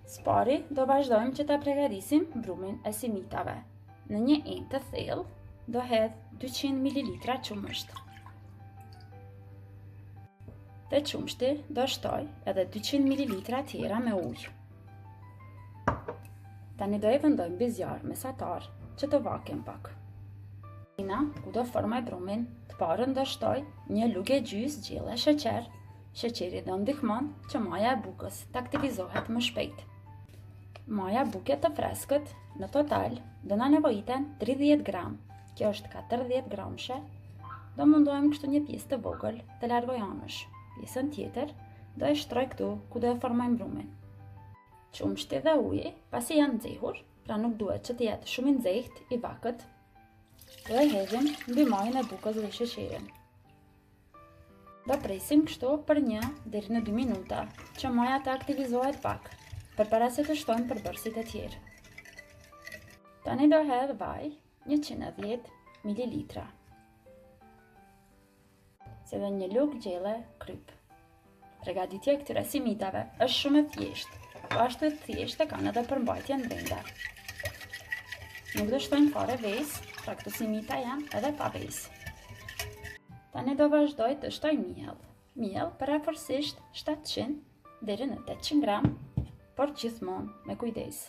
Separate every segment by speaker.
Speaker 1: Së pari, do vazhdojmë që ta pregadisim brumin e simitave. Në një enë të thellë, do hedh 200 ml qumësht. Te qumështi do shtoj edhe 200 ml tjera me ujë. Tani do e vëndoj mbi zjarr mesatar që të vaken pak. Ena ku do formoj brumin, të parën do shtoj një lugë e gjysë gjelle sheqer. Sheqeri do ndihmon që maja e bukës të aktivizohet më shpejt. Maja buke të freskët, në total, do na nevojiten 30 gram. Kjo është 40 gramshe. Do mundohem kështu një pjesë të vogël të largoj anësh. Pjesën tjetër do e shtroj këtu ku do e formojmë brumin. Qumështi dhe uji, pasi janë nxehur, pra nuk duhet që të jetë shumë i nxehtë, i vakët, do e hedhim mbi majën e bukës dhe sheqerin. Do presim kështu për një deri në 2 minuta, që maja të aktivizohet pak, përpara se të shtojmë përbërësit e tjerë. Tani do hedh vaj 110 ml. Si dhe një lugë gjelle krypë. Pregaditja e këtyre simitave është shumë e thjeshtë, po ashtu e thjeshtë e kanë edhe përmbajtjen brenda. Nuk do shtojmë fare vezë, pra këto simita janë edhe pa vezë. Tani do vazhdoj të shtoj miell. Miell përafërsisht 700 deri në 800 gram, por gjithmonë me kujdes.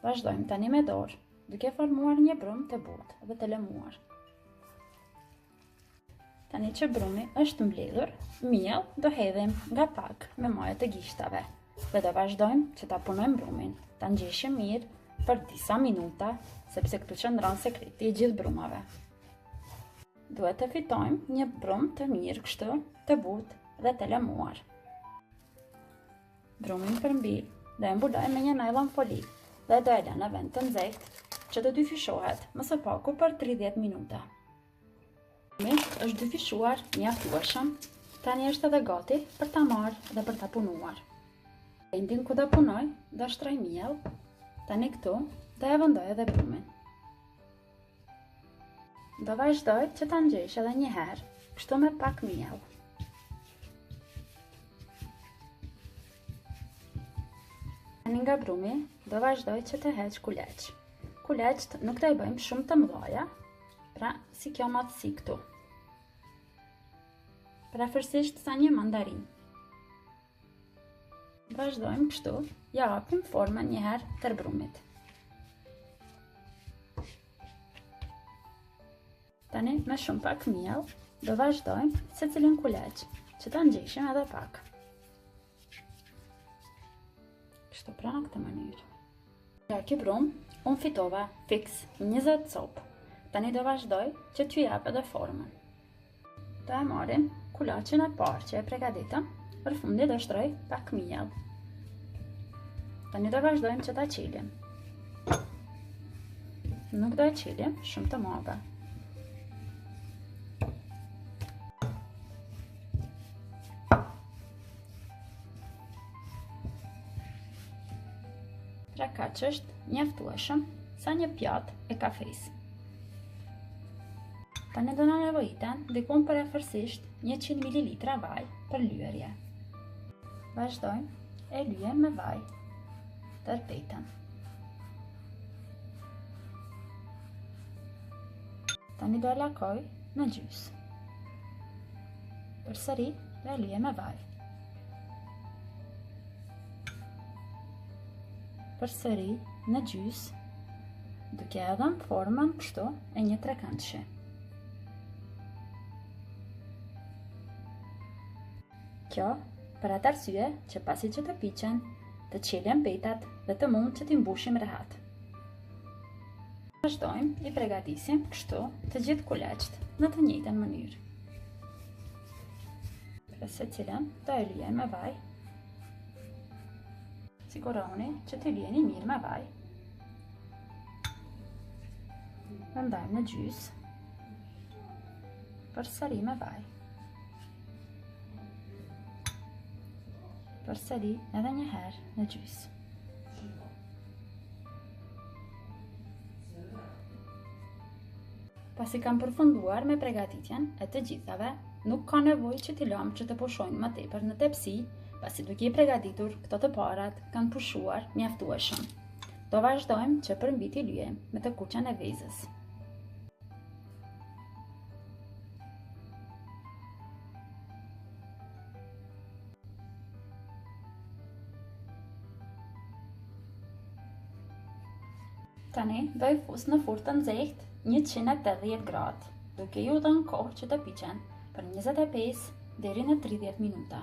Speaker 1: Vazhdojmë tani me dorë, duke formuar një brumë të butë dhe të lëmuar. Tani që brumi është mbledhur, miell do hedhim nga pak me maje të gishtave dhe do vazhdojmë që ta punojmë brumin, ta ngjeshim mirë për disa minuta, sepse këtu qëndron sekreti i gjithë brumave. Duhet të fitojmë një brumë të mirë kështu, të butë dhe të lëmuar. Brumin përmbi do e mbuloj me një najlon foli dhe do e lë në vend të nxehtë që të dyfishohet më së paku për 30 minuta. Brumi është dyfishuar mjaftueshëm, tani është edhe gati për ta marrë dhe për ta punuar. Vendin ku do punoj, do shtroj miell, tani këtu do e vëndoj edhe brumin. Do vazhdoj që ta ngjesh edhe një herë, kështu me pak miell. Tani nga brumi, do vazhdoj që të heq kuleq. Kuleqt nuk do i bëjmë shumë të mëdhaja, pra si kjo madhësi këtu. Përafërsisht sa një mandarinë. Vazhdojmë kështu, ja japim formën një herë tërë brumit. Tani me shumë pak miell, do vazhdojmë secilin kuleq, që ta ngjeshim edhe pak. Kështu pra në këtë mënyrë. Nga ky brumë, unë fitova fiks 20 copë. Tani do vazhdoj që t'ju jap edhe formën. Do e marrim kulaqin e parë që e pregaditëm, për fundi do shtroj pak miell. Tani do vazhdojmë që ta çelim. Nuk do e çelim shumë të madhe. Pra kaq është mjaftueshëm sa një pjatë e kafesë. Tani do na nevojiten dikun përafërsisht 100 ml vaj për lyerje. Vazhdojmë e lyejmë me vaj tërë petën. Tani do e lakoj në gjysë. Përsëri do e lyej me vaj. Përsëri në gjysë, duke e dhënë formën kështu e një trekëndëshi. Kjo për atë arsye që pasi që të piqen, të çelen petat dhe të mund që t'i mbushim rehat. Vazhdojmë, i pregatisim kështu të gjithë kuleqt në të njëjtën mënyrë. Pra secilën do e lyejmë me vaj. Sigurohuni që t'i lyeni mirë me vaj. E ndajmë në gjysë. Përsëri me vaj. Përsëri edhe një herë në gjysë. Pasi kam përfunduar me pregatitjen e të gjithave, nuk ka nevojë që t'i lëmë që të pushojnë më tepër në tepsi, Pasi duke i pregaditur, këto të parat kanë pushuar mjaftueshëm. Do vazhdojmë që përmbi t'i lyejmë me të kuqen e vezës. Tani do i fus në furrë të nxehtë 180 gradë, duke ju dhënë kohë që të piqen për 25 deri në 30 minuta.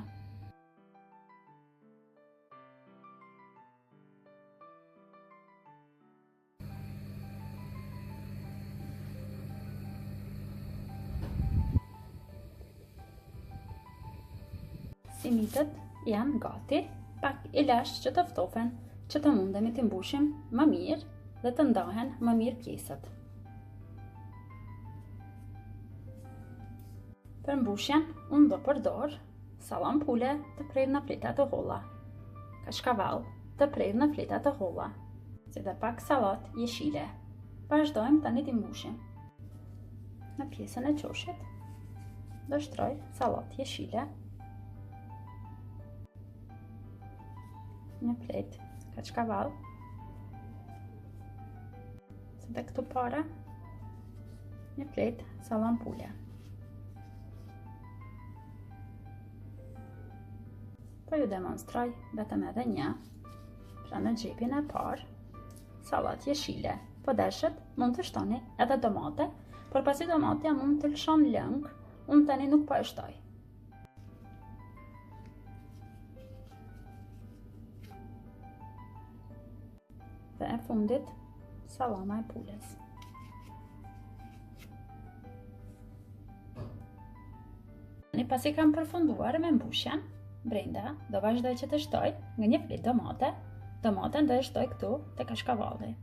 Speaker 1: Simitet janë gati, pak i lashë që të ftofen, që të mundemi t'i mbushim më mirë dhe të ndahen më mirë pjesët. Për mbushjen, unë do përdor sallam pule të prerë në fleta të holla, kashkavall të prerë në fleta të holla, si dhe pak sallatë jeshile. Vazhdojmë tani t'i mbushim. Në pjesën e qoshit, do shtroj sallatë jeshile, një fletë kaçkavall, si dhe këtu para, një fletë sallam pule. Po ju demonstroj vetëm edhe një, pra në xhepin e parë, sallatë jeshile. Po deshët, mund të shtoni edhe domate, por pasi domatja mund të lëshon lëng, unë tani nuk po e shtoj. Dhe e fundit, sallama e pulës. Tani pasi kam përfunduar me mbushjen, brenda do vazhdoj që të shtoj nga një fletë domate. Domaten do e shtoj këtu te kashkavalli.